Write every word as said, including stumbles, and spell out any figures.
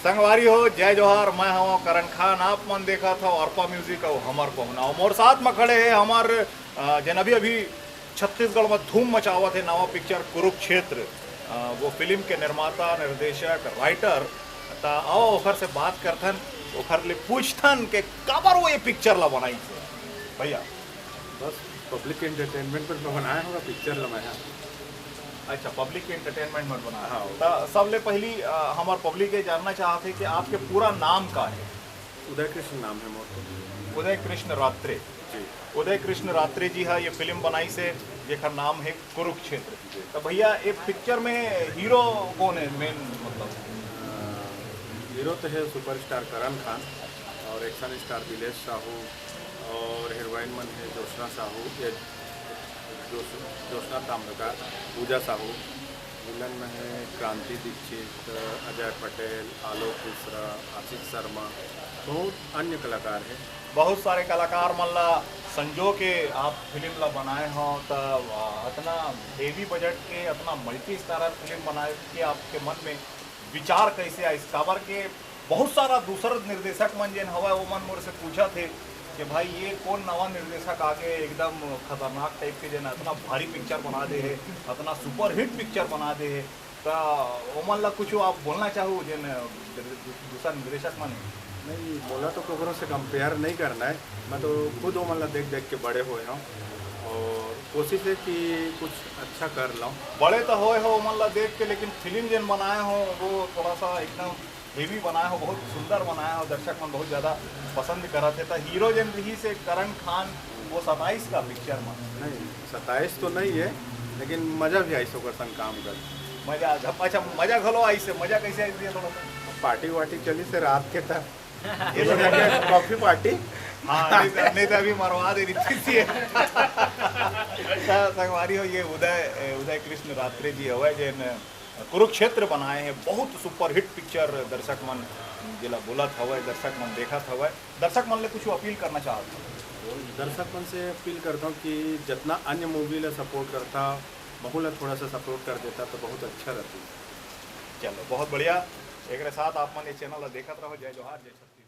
संगवारी हो, जय जोहार, मैं हवं करण खान, आप मन देखत हव अरपा म्यूजिक अउ हमर पहुना। अउ मोर साथ म खड़े हे हमर, अ, जेन अभी-अभी छत्तीसगढ़ म धूम मचावत हे नवा पिक्चर कुरुक्षेत्र, अ, वो फिल्म के निर्माता, निर्देशक, राइटर, त आओ ओखर से बात करथन, ओखर ले पूछथन के काबर वो ये पिक्चर ला बनाइस हे। भैया। बस पब्लिक के एंटरटेनमेंट बर बनाए होगा पिक्चर ला मैं। अच्छा, पब्लिक के एंटरटेनमेंट बर बनाए। हाँ। त सबले पहिली, अ, हमर पब्लिक ये जानना चाहत हे कि आपके पूरा नाम का हे? उदय कृष्ण नाम हे मोर तो। उदय कृष्ण रात्रे। जी। उदय कृष्ण रात्रे जी हा ये फिल्म बनाइस हे, जेकर नाम हे कुरुक्षेत्र। जी। त भैया, ये पिक्चर में हीरो कोन हे मेन, मतलब? अ, हीरो तो हे सुपरस्टार करण खान अउ एक्शन स्टार दिलेश साहू अउ हीरोइन मन हे ज्योत्सना साहू, ये ज्योत्स-, ज्योत्सना ताम्रकार, पूजा साहू, विलन में हे क्रांति दीक्षित, अजय पटेल, आलोक मिश्रा, आशीष शर्मा, बहुत अन्य कलाकार हे। बहुत सारे कलाकार मन ला संजो के आप फिल्म ला बनाए हो, त, अ, अतना हेवी बजट के, अतना मल्टी स्टारर फिल्म बनाए के आपके मन में विचार कैसे आइस? काबर के बहुत सारा दूसर निर्देशक मन जेन हवय, वो मन मोर से पूछत हे कि भाई, ये कोन नवा निर्देशक आगे, एकदम खतरनाक टाइप के, जेन अतना भारी पिक्चर बना दे हे, अतना सुपरहिट पिक्चर बना दे हे। त ओमन ला कुछ आप बोलना चाहू, जेन दू-, दूसर निर्देशक मन हे? नहीं, मोला तो ककरो से कंपेयर नहीं करना है, मैं तो खुद ओमन ला देख देख के बड़े होए हूँ और कोशिश है कि कुछ अच्छा कर लाऊं। बड़े तो होए हो ओमन ला देख के, लेकिन फिल्म जेन बनाए हो, वो थोड़ा सा एकदम हेवी बनाए हो, बहुत सुंदर बनाए हो, दर्शक मन बहुत ज़्यादा पसंद करत हे। त हीरो जेन रहिस हे करण खान, वो सताइस का पिक्चर में? नहीं, सताइस तो नहीं है, लेकिन मज़ा भी आइस ओकर संग काम कर। मज़ा, अच्छा, मज़ा घलो आइस हे। मज़ा कैसे आइस हे, थोड़ा सा? पार्टी वार्टी चलिस हे रात के, त ये तो जाके कॉफी पार्टी। हाँ, नहीं तो, नहीं तो अभी मरवा दे रही थी ये। अच्छा, संगवारी हो, ये उदय, ए, उदय कृष्ण रात्रे जी हवय, जेन कुरुक्षेत्र बनाए हे, बहुत सुपरहिट पिक्चर, दर्शक मन जेला बोलत हवय, दर्शक मन देखत हवय, दर्शक मन ले कुछ अपील करना चाहत हव? दर्शक मन से अपील करता हूँ कि जितना अन्य मूवी ला सपोर्ट करता, महू ला थोड़ा सा सपोर्ट कर देता तो बहुत अच्छा रहता। चलो, बहुत बढ़िया। एकरे साथ आप मन ये चैनल ला देखत रहो। जय जोहार, जय छत्तीसगढ़।